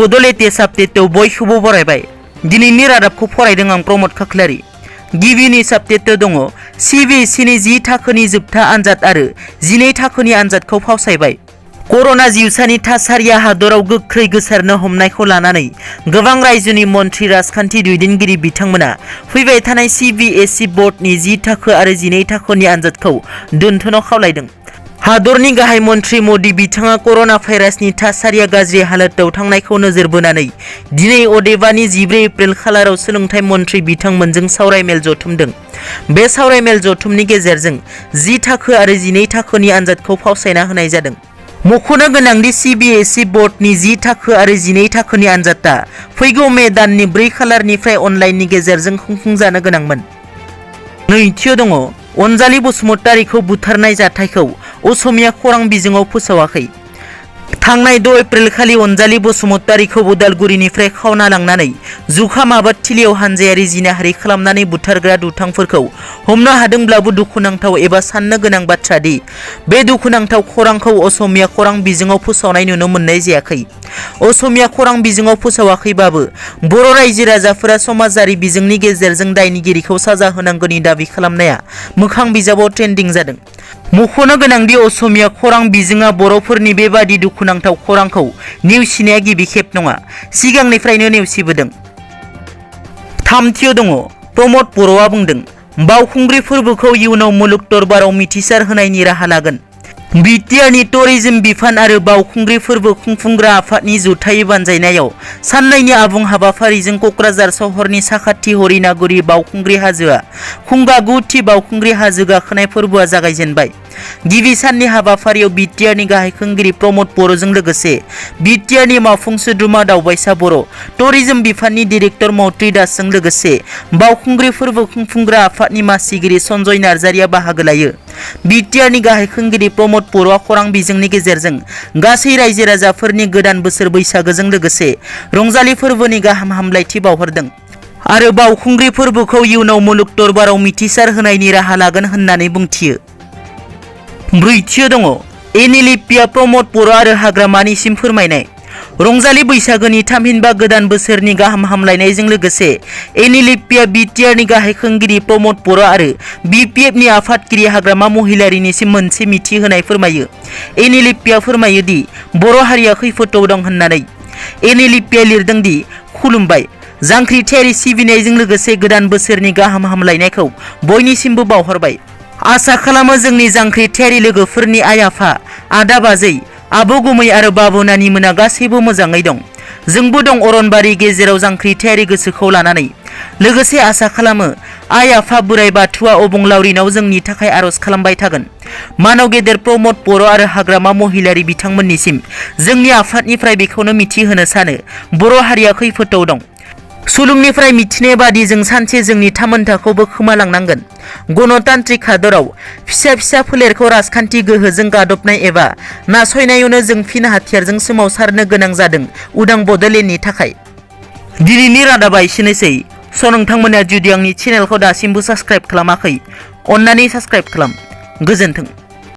बड'लेटेस्ट आपडेटआव बयखौबो बरायबाय। दिनैनि रादाबखौ फरायदों आं प्रमद खाख्लारि। गिबिनि आपडेटआव दङ सिबिएसइनि 10 थाखोनि जोबथा आनजाद आरो 12 थाखोनि आनजादखौ फावसायबाय। कर'ना जिउसानि थासारिया हादराव गोख्रै गोसारनो हमनायखौ लानानै गोबां रायजोनि मन्थ्रि राजखान्थि दैदेनगिरि बिथांमोना फैबाय थानाय सिबिएसइ बर्डनि 10 थाखो आरो 12 थाखोनि आनजादखौ दोनथ'नो खावलायदों। हादरनि गाहाय मन्थ्रि मदि बिथाङा कर'ना भाइरासनि थासारिया गाज्रि हालोदाव थांनायखौ नोजोर बोनानै दिनै अदेबानि 14 एप्रिल खालाराव सोलोंथाइ मन्थ्रि बिथांमोनजों सावरायमेल जथुमदों। बे सावरायमेल जथुमनि गेजेरजों 10 थाखो आरो 12 थाखोनि आनजादखौ फावसायना होनाय जादों। मख'नो गोनांदि सिबिएसइ बर्डनि 10 थाखो आरो 12 थाखोनि आनजादा फैगौ मे दाननि 4 खालारनिफ्राय अनलाइननि गेजेरजों खुंफुंजानो गोनांमोन। नैथियाव दङ अनजालि बसुमतारीखौ बुथारनाय जाथायखौ असमिया खौरां बिजोङाव फोसावाखै। थांनाय 2 एप्रिल खालि अनजालि बसुमतारीखौ उदालगुरिनिफ्राय खावना लांनानै जुखाम आबादथिलियाव हानजायारि जिनाहारि खालामनानै बुथारग्रा दुथांफोरखौ हमनो हादोंब्लाबो दुखुनांथाव एबा साननो गोनां बाथ्रा दि बे दुखुनांथाव खौरांखौ असमिया खौरां बिजोङाव फोसावनाय नुनो मोननाय जायाखै। असमिया खौरां बिजोङाव फोसावाखैबाबो बर' रायजो राजाफोरा समाजारि बिजोंनि गेजेरजों दायनिगिरिखौ साजा होनांगौनि दाबि खालामनाया मोखां बिजाबाव ट्रेन्डिं जादों। मख'नो गोनांदि असमिया खौरां बिजोङा बर'फोरनि बेबादि दुखुनांथाव खौरांखौ नेवसिनाया गिबि खेब नङा, सिगांनिफ्रायनो नेवसिबोदों। थामथियाव दङ प्रमद बर'आ बुंदों बावखुंग्रि फोरबोखौ इयुनाव मुलुग दरबाराव मिथिसार होनायनि राहा लागोन। बिटिआरनि टुरिज्म बिफान आरो बावखुंग्रि फोरबो खुंफुंग्रा आफादनि जथायै बानजायनायाव साननैनि आबुं हाबाफारिजों क'क्राझार सहरनि साखाथि हरिनागुरि बावखुंग्रि हाजोआ खुंगा 9थि बावखुंग्रि हाजो गाखोनाय फोरबोआ जागायजेनबाय। गिबि साननि हाबाफारियाव बिटिआरनि गाहाय खुंगिरि प्रमद बर'जों लोगोसे बिटिआरनि मावफुं सोद्रोमा दावबायसा बर', टुरिज्म बिफाननि डिरेक्टर मौत्री दासजों लोगोसे बावखुंग्रि फोरबो खुंफुंग्रा आफादनि मासिगिरि सन्जय नार्जारिया बाहागो लायो। बिटिआरनि गाहाय खुंगिरि प्रमद बर'आ खौरां बिजोंनि गेजेरजों गासै रायजो राजाफोरनि गोदान बोसोर बैसागोजों लोगोसे रंजालि फोरबोनि गाहाम हामलायथि बावहरदों आरो बावखुंग्रि फोरबोखौ इयुनाव मुलुग दरबाराव मिथिसार होनायनि राहा लागोन होननानै बुंथियो। ब्रैथियाव दङ एनएलएफपिआ प्रमद बर' आरो हाग्रामानिसिम फोरमायनाय। रंजालि बैसागोनि थामहिनबा गोदान बोसोरनि गाहाम हामलायनायजों लोगोसे एनएलएफपिआ बिटिआरनि गाहाय खुंगिरि प्रमद बर' आरो बिपिएफनि आफादगिरि हाग्रामा महिलारिनिसिम मोनसे मिथि होनाय फोरमायो। एनएलएफपिआ फोरमायो दि बर' हारिया खैफोदाव दं होननानै। एनएलएफपिआ लिरदों दि खुलुमबाय, जांख्रिथायारि सिबिनायजों लोगोसे गोदान बोसोरनि गाहाम हामलायनायखौ बयनिसिमबो बावहरबाय। आसा खालामो जोंनि जांख्रिथायारि लोगोफोरनि आइ आफा, आदा बाजै, आबौ गुमै आरो बाबु नानि मोना गासैबो मोजाङै दं। जोंबो दं अरनबारि गेजेराव जांख्रिथायारि गोसोखौ लानानै। लोगोसे आसा खालामो आइ आफा बोराइ बाथौआ अबंलावरिनाव जोंनि थाखाय आर'ज खालामबाय थागोन। मानव गेदेर प्रमद बर' आरो हाग्रामा महिलारि बिथांमोननिसिम जोंनि आफादनिफ्राय बेखौनो मिथिहोनो सानो बर' हारिया खैफोदाव दं। सुलुंनिफ्राय मिथिनाय बादि जों सानसे जोंनि थामोनथाखौबो खोमालांनांगोन। गणतान्त्रिक हादराव फिसा फिसा फोलेरखौ राजखान्थि गोहोजों गादबनाय एबा नासयनायावनो जों फिन हाथियारजों सोमावसारनो गोनां जादों उदां बड'लेण्डनि थाखाय। दिनैनि रादाबा एसेनोसै। नोंथांमोना जुदि आंनि चेनेलखौ दासिमबो साबस्क्राइब खालामाखै, अन्नानै साबस्क्राइब खालाम। गोजोन्थों।